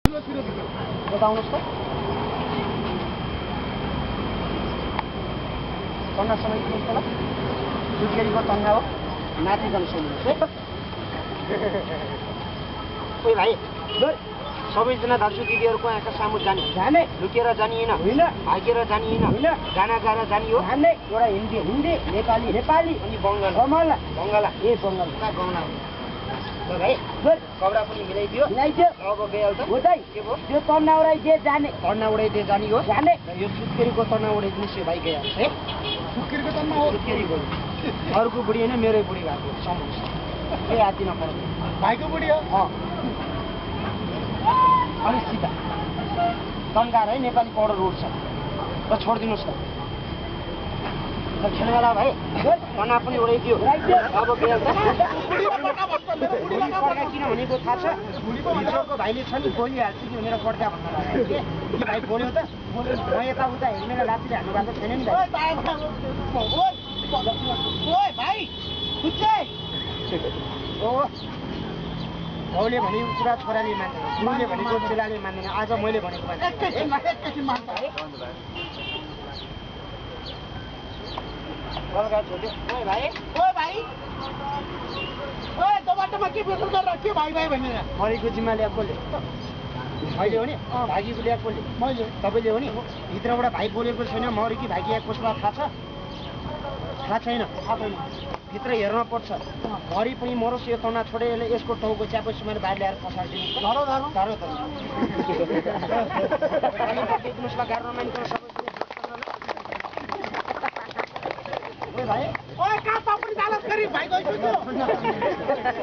बताउनुहोस् त तन्ना समय दिनुहोस् त ल सुत्केरीको तन्ना हो नातिकन सुन्नुहोस् है ओइ भाइ सबैजना दाजु दिदीहरूको आँखा सामु जाने लुकेर जानिएन भागेर जानिएन गाना गाएर जानियो एउटा हिन्दी नेपाली अनि बङ्गाला ए बङ्गाला भाइ कपडा पनि मिलाइदियो अब गइहाल त के भयो त्यो तन्ना उडाइदिए जाने हो यो सुत्केरीको तन्ना उडाइदिनुहोस् भाइ गइहाल्छ है सुत्केरीको तन्ना हो सुत्केरीको अरूको बुढी होइन मेरै बुढी भएको सम्झ के हाती नपर्ने भाइको बुढी हो अलिक सिधा तन्गार है नेपाली पाउडर रोड छ र छोडिदिनुहोस् त खेल्नेवाला भाइ तन्ना पनि उडाइदियो अब गइहाल्छ किन भनेको थाहा छ भित्रको भाइले छ नि बोलिहाल्छ कि भनेर पड्का भन्न लाग्यो के भाइ बोल्यो त म यताउता हेर्नेर लात्तीले हान्नु भएको छैन नि भाइ बाउले भने कुरा छोराले मान्दैन बुढीले भनेको चेलाले मान्दैन आज मैले भनेको मरेको जिम्मा ल्याएको कसले मैले हो नि भागीको ल्याएको कसले मैले तपाईँले हो नि भित्रबाट भाइ बोलेको छैन मरे कि भागी आएको कसलाई थाहा छैन भित्र हेर्न पर्छ मरि पनि मरोस् यो तन्ना छोडे यसको टाउको च्यापो सुमेर बाहिर ल्याएर पसारिदिनु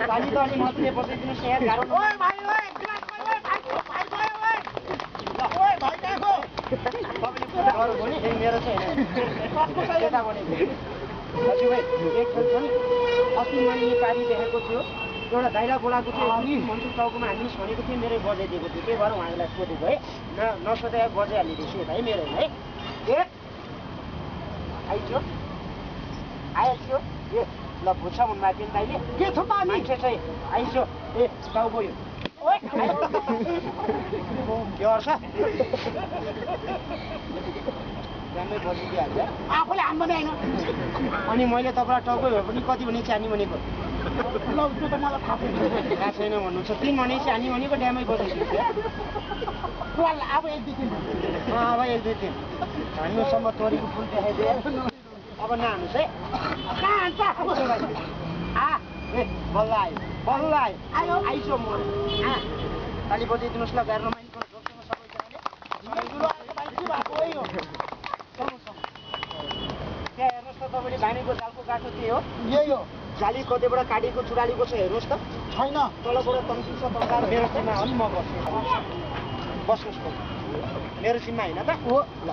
पानी त अलि मात्रै बसाइदिनुहोस् यहाँ गाह्रो मेरो चाहिँ दाजुभाइ एक खेल छ नि अस्ति मैले पानी देखेको थियो एउटा दाइला बोलाएको थियो मन्सुर चौकमा हाल्नुहोस् भनेको थिएँ मेरै बजाइदिएको थियो त्यही भएर उहाँलाई सोधेको है नसोधे बजाइहालिदिएछु भाइ मेरो है ए आइसो आएछ्यो ए ल भुच्छ भन्नुभएको थियो नि दाइले के छ त मान्छे चाहिँ आइसो ए टाउ गयो के गर्छ राम्रै बजिदिइहाल्छ आफूले हान्नु होइन अनि मैले तपाईँलाई टाउकै भए पनि कति भने चानी भनेको ल त्यो त मलाई थाहा छैन भन्नुहुन्छ 3 भने चानी भनेको ड्यामै बजाइदिन्छ अब 1 2 3 अब 1 2 3 हान्नुसम्म तोरीको फुल देखाइदिए अब नहान्नुहोस् है कहाँ हान्छ बल्ल आयो आइसो म ताली बजाइदिनुहोस् ल गाह्रो माइनको जोसँग सबैजनाले त्यहाँ हेर्नुहोस् त तपाईँले बानीको जालको काठो के हो यही हो जाली कतैबाट काटेको चुडालीको छ हेर्नुहोस् त छैन तलबाट तम्किन्छ तन्काएर मेरो सिममा हो नि म बस्नुहोस् त मेरो सिममा होइन त हो ल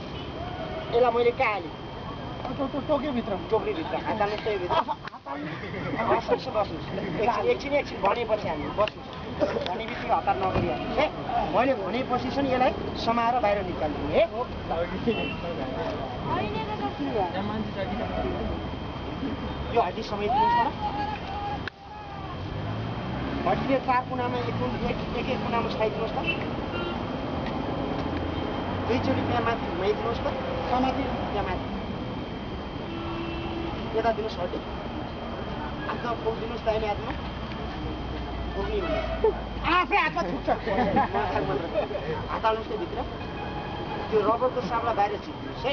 यसलाई मैले कहाँ हालेँ टोक्रीभित्र हात हाल्नुहोस् त यो भित्र बस्नुहोस् एकछिन भनेपछि हामी बस्नुहोस् भने बित्तिकै हतार नगरिहाल्नुहोस् है मैले भनेपछि चाहिँ यसलाई समाएर बाहिर निकाल्नु है यो हड्डी समाइदिनुहोस् न हड्डीले 4 कुनामा एक कुनामा छाइदिनुहोस् त दुईचोटि त्यहाँ माथि घुमाइदिनुहोस् त समाथि त्यहाँ माथि यता दिनुहोस् हड्डी हातमा पुगिदिनुहोस् दाहिने हातमा पुग्ने आफै हातमा छुट्छ हात हाल्नुहोस् त भित्र त्यो रबरको साबला बाहिर छिर्दिनुहोस् है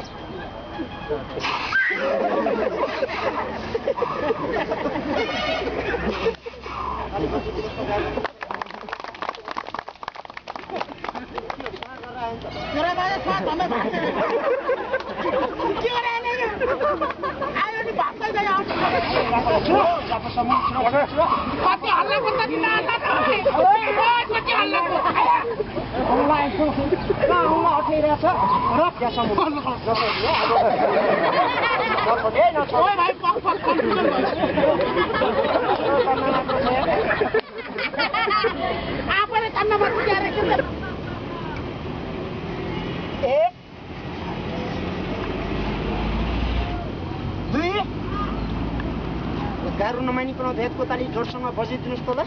गाह्रो नमानिकन भेदको ताली जोडसँग बजाइदिनुहोस् त ल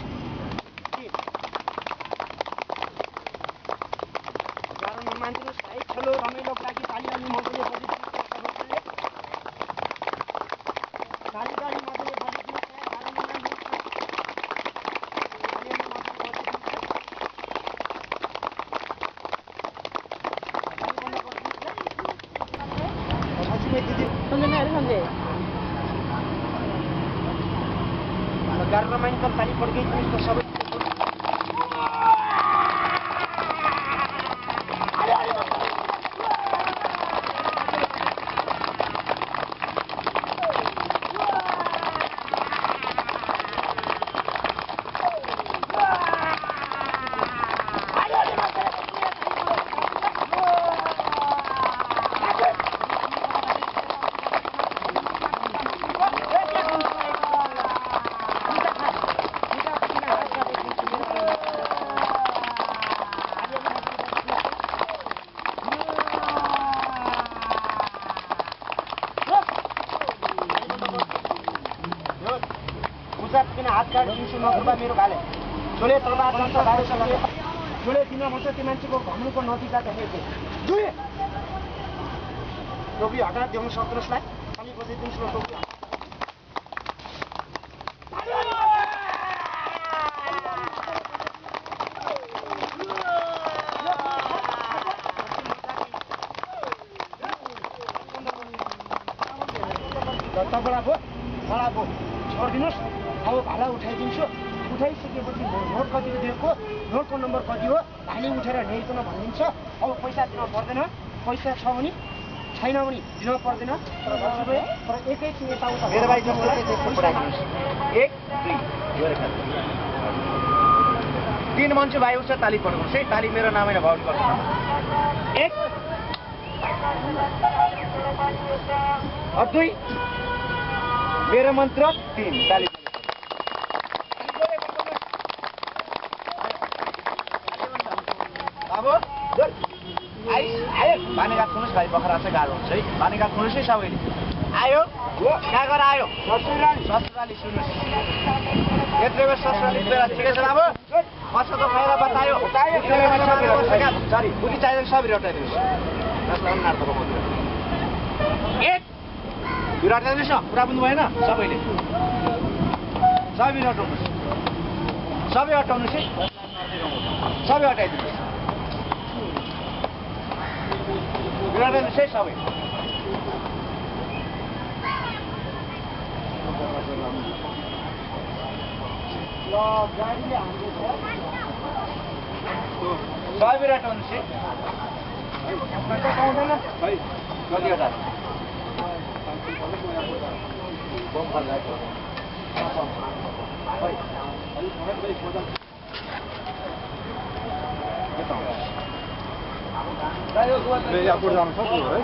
गाह्रो रमाइन्छ ताली पड्कै जिनिस त सबै किन हात काट दिन्छु नगर्दा मेरो भाले छोले तलबार जान्छ भाइ सके छोले दिन मर्छ त्यो मान्छेको घम्नुको नतिजा देखेको जुए टोपी हटा देउन सक्नुहोस् खाली बजाइदिनुहोस् न टोपी बडा भो छोडिदिनुहोस् अब भाडा उठाइदिन्छु उठाइसकेपछि नोट कति दिएको नोटको नम्बर कति हो भाइले उठेर ल्याइकन भनिदिन्छ अब पैसा दिन पर्दैन पैसा छ भने छैन भने दिन पर्दैन तर एकैछिन यताउता मेरो भाइ जस्तो पठाइदिनुहोस् 1 2 तीन मान्छे भाइ उठ्छ ताली पड्काउनुहोस् है ताली मेरो नामै नभाउट गर्नु 1 2 मेरो मन्त्र 3 ताली अब आयो पानीघाट खुल्नुहोस् भाइ बखरा चाहिँ गाह्रो हुन्छ है पानीघाट खुल्नुहोस् है सबैले आयो कहाँ गएर आयो ससुराली सुन्नुहोस् यत्रो बेर ससुराली ठिकै छ अब मसँग त फाइदा बतायो सरी बुटी चाहिँदैन सबै हटाइदिनुहोस् त्यसलाई नार्तको मन्दिर एक भिड हटाइदिनुहोस् न कुरा बुझ्नु भएन सबैले सबै भिड हटाउनुहोस् सबै हटाउनुहोस् है सबै हटाइदिनुहोस् भिड हटाइदिनुहोस् है सबै ल गाडीले हान्दैछ सबै भिड हटाउनुहोस् है पाउँदैन है जल्दी हटा यहाँ जानु सक्नु है